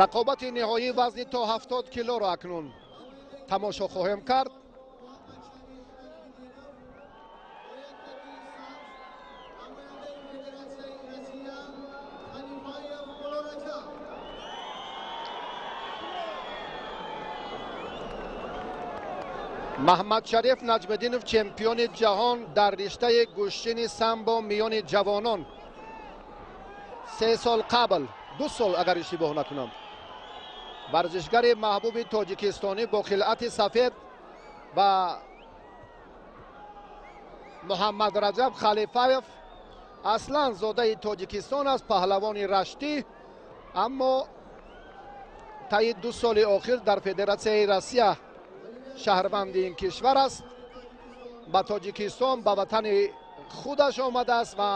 Рақобати ниҳоии вазни то 70 килоро акнун тамошо хоҳем кард. Маҳмадшариф Наҷмиддинов, чемпиони ҷаҳон дар риштаи гӯштини самбо миёни ҷавонон 3 сол қабл, 2 сол агар иштибоҳ накунам, варзишгари маҳбуби тоҷикистонӣ бо хилъати сафед ва Муҳаммад Раҷаб Халифаев, аслан зодаи Тоҷикистон аст, паҳлавони раштӣ, аммо таи 2 соли охир дар Федератсияи Россия шаҳрванди ин кишвар аст. Ба Тоҷикистон, ба ватани худаш омадааст ва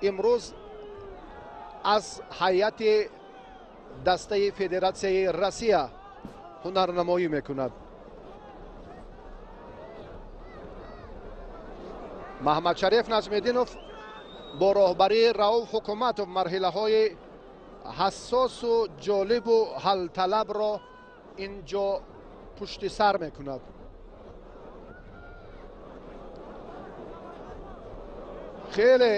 имрӯз аз ҳайати дастаи Федератсияи Россия ҳунарнамоӣ мекунад. Маҳмадшариф Наҷмиддинов бо роҳбарии Рауф Ҳукуматов марҳилаҳои ҳассосу ҷолибу ҳалталабро инҷо пушти сар мекунад. Хеле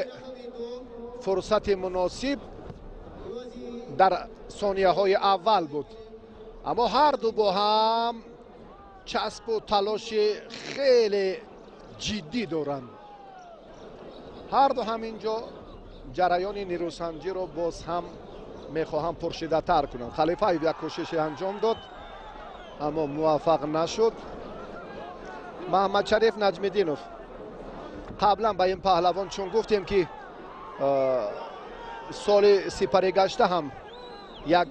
фурсати муносиб дар сонияҳои аввал буд, аммо ҳарду бо ҳам часпу талоши хеле ҷиддӣ доранд. Ҳарду ҳам инҷо ҷараёни нерӯсанҷиро боз ҳам мехоҳам пуршиддаттар кунанд. Халифаев як кӯшише анҷом дод, аммо муваффақ нашуд. Маҳмадшариф Наҷмиддинов қаблан ба ин паҳлавон чун гуфтем ки соли сипаригашта ҳам як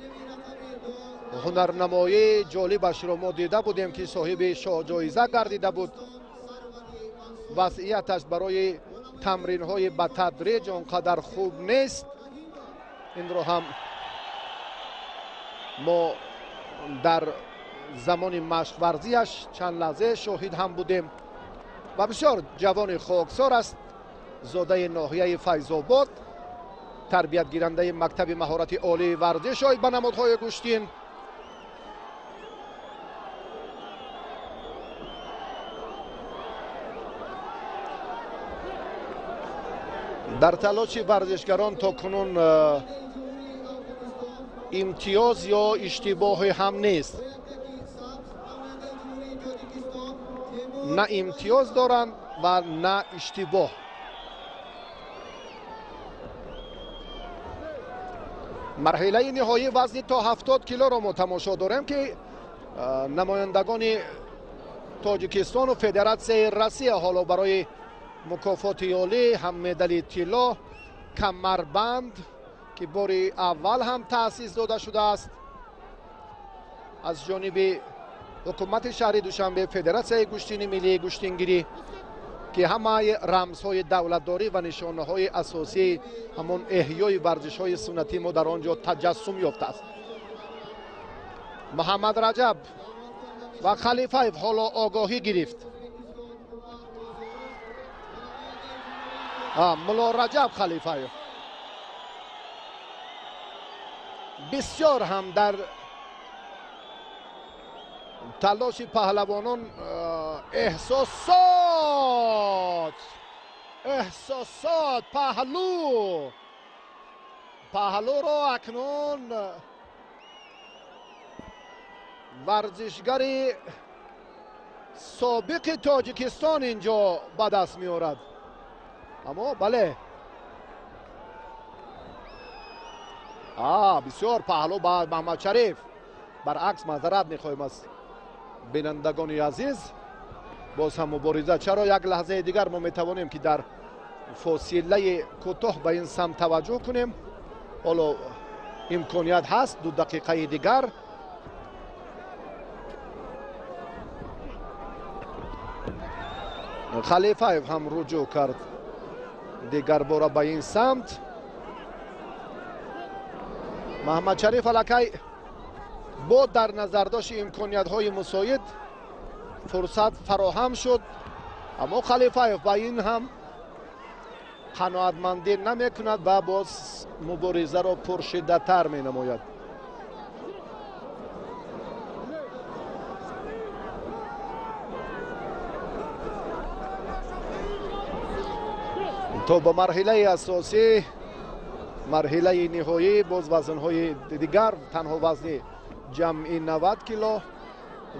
ҳунарнамоии ҷолибашро мо дида будем ки соҳиби шоҳҷоиза гардида буд. Вазъияташ барои тамринҳои ба тадриҷ он қадар хуб нест. Инро ҳам мо дар замони машқварзиаш чанд лаҳзе шоҳид ҳам будем ва бисёр ҷавони хоксор аст, зодаи ноҳияи Файзобод, тарбиятгирандаи мактаби маҳорати олии варзиш оид ба намудҳои гӯштин. Дар талоши варзишгарон то кунун имтиёз ё иштибоҳе ҳам нест. На имтиёз доранд ва на иштибоҳ. Марҳилаи ниҳоии вазни то 70 килоро мо тамошо дорем ки намояндагони Тоҷикистону Федератсияи Россия ҳоло барои мукофоти олӣ ҳам медали тилло, камарбанд ки бори аввал ҳам таъсис дода шудааст аз ҷониби ҳукумати шаҳри Душанбе, Федератсияи гӯштини миллии гӯштингирӣ, ки ҳамаи рамзҳои давлатдорӣ ва нишонаҳои асосии ҳамон эҳёи варзишҳои суннатии мо дар он ҷо таҷассум ёфтааст. Муҳаммад Раҷаб ва Халифаев ҳоло огоҳӣ гирифт. Мулло Раҷаб Халифаев бисёр ҳам дар талоши паҳлавонон эҳсосот паҳлӯро акнун варзишгари собиқи Тоҷикистон инҷо ба даст меорад. Аммо бале, бисёр паҳлӯ ба Маҳмадшариф. Баръакс маъзарат мехоҳем аз бинандагони азиз. Боз ҳам мубориза. Чаро як лаҳзаи дигар мо метавонем ки дар фосилаи кӯтоҳ ба ин самт таваҷҷӯҳ кунем. Ҳоло имконият ҳаст 2 дақиқаи дигар. Халифаев ҳам руҷӯъ кард дигарбора ба ин самт. Маҳмадшариф аллакай бо дар назардошти имкониятҳои мусоид фурсат фароҳам шуд, аммо Халифаев ба ин ҳам Қаноатмандӣ намекунад ва боз муборизаро пуршиддаттар менамояд. То ба марҳилаи асосӣ, марҳилаи ниҳоӣ, боз вазнҳои дигар, танҳо вазни ҷамъи 90 кило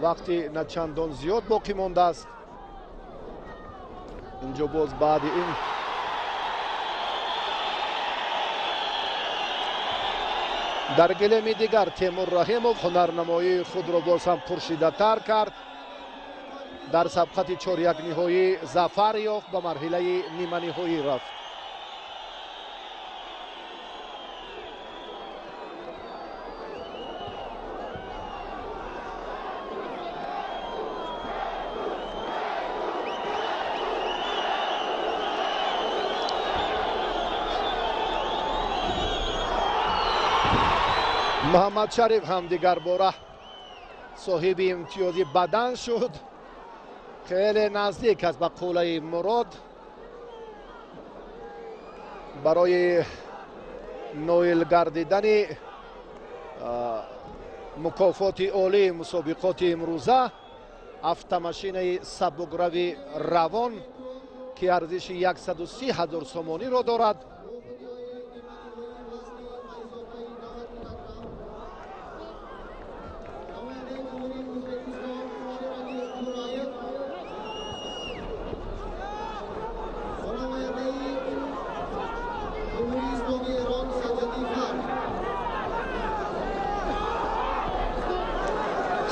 вақти начандон зиёд боқӣ мондааст. Инҷо боз баъди ин дар гилеми дигар Темур Раҳимов ҳунарнамоии худро боз ҳам пуршиддаттар кард. Дар сабқати 4-1 ниҳоӣ зафар ёфт, ба марҳилаи ниманиҳоӣ рафт. Муҳаммад Шариф ҳам дигар бора соҳиби имтиёзи бадан шуд. Хеле наздик аст ба қуллаи мурод. Барои ноил гардидани мукофоти олии мусобиқоти имрӯза автомашинаи сабукрави равон ки арзиши 130 000 сомониро дорад.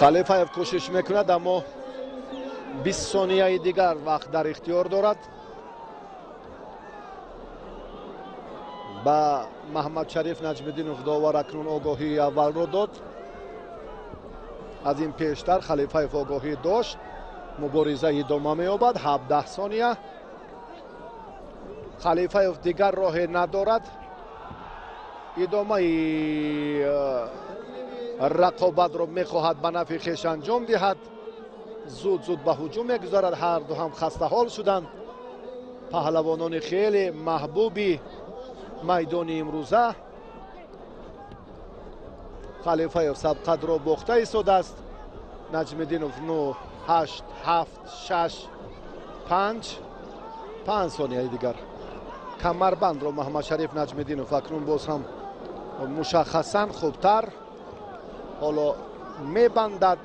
Халифаев кӯшиш мекунад, аммо 20 сонияи дигар вақт дар ихтиёр дорад. Ба Маҳмадшариф Наҷмиддинов довар акнун огоҳии аввалро дод. Аз ин пештар Халифаев огоҳӣ дошт. Мубориза идома меёбад. 17 сония. Халифаев дигар роҳе надорад. Идомаи рақобатро мехоҳад ба нафъи хеш анҷом диҳад. Зуд-зуд ба ҳуҷум мегузарад. Ҳар ду ҳам хастаҳол шуданд. Паҳлавонони хеле маҳбуби майдони имрӯза. Халифаев сабқатро бохта истодааст. Наҷмиддинов 9, 8, 7, 6, 5, 5 сонияи дигар. Камарбандро Маҳмадшариф Наҷмиддинов акнун боз ҳам мушаххасан хубтар ҳоло мебандад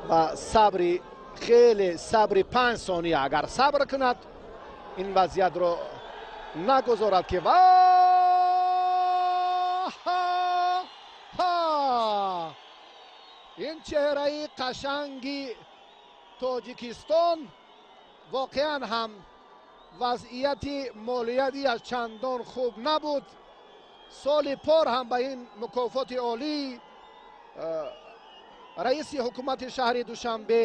ва сабри хеле сабри 5 сония агар сабр кунад ин вазъиятро нагузорад ки ва ин чеҳраи қашанги Тоҷикистон воқеан ҳам вазъияти молиявиаш чандон хуб набуд. Соли пор ҳам ба ин мукофоти олӣ раиси ҳукумати шаҳри Душанбе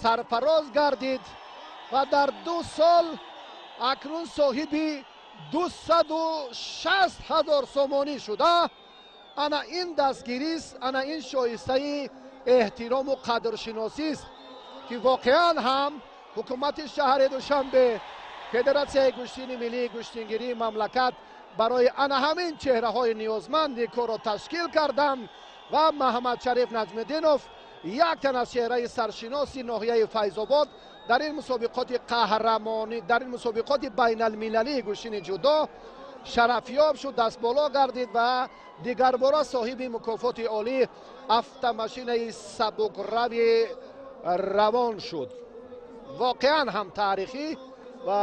сарфароз гардид ва дар 2 сол акнун соҳиби 260 000 сомонӣ шуда. Ана ин дастгирист, ана ин шоистаи эҳтирому қадршиносист ки воқеан ҳам ҳукумати шаҳри Душанбе, Федератсияи гӯштини миллии гӯштингирии мамлакат барои ана ҳамин чеҳраҳои ниёзманди корро ташкил карданд ва Маҳмадшариф Наҷмиддинов як тан аз чеҳраи саршиноси ноҳияи Файзобод дар ин мусобиқоти қаҳрамонӣ, дар ин мусобиқоти байналмилалии гӯштини ҷудо шарафёб шуд, дастболо гардид ва дигарбора соҳиби мукофоти олӣ автомашинаи сабукрави равон шуд. Воқеан ҳам таърихӣ ва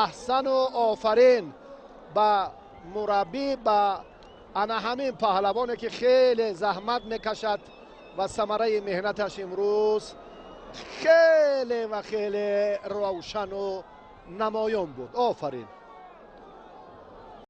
аҳсану офарин ба мураббӣ, ба ана ҳамин паҳлавоне ки хеле заҳмат мекашад ва самараи меҳнаташ имрӯз хеле ва хеле равшану намоён буд. Офарин.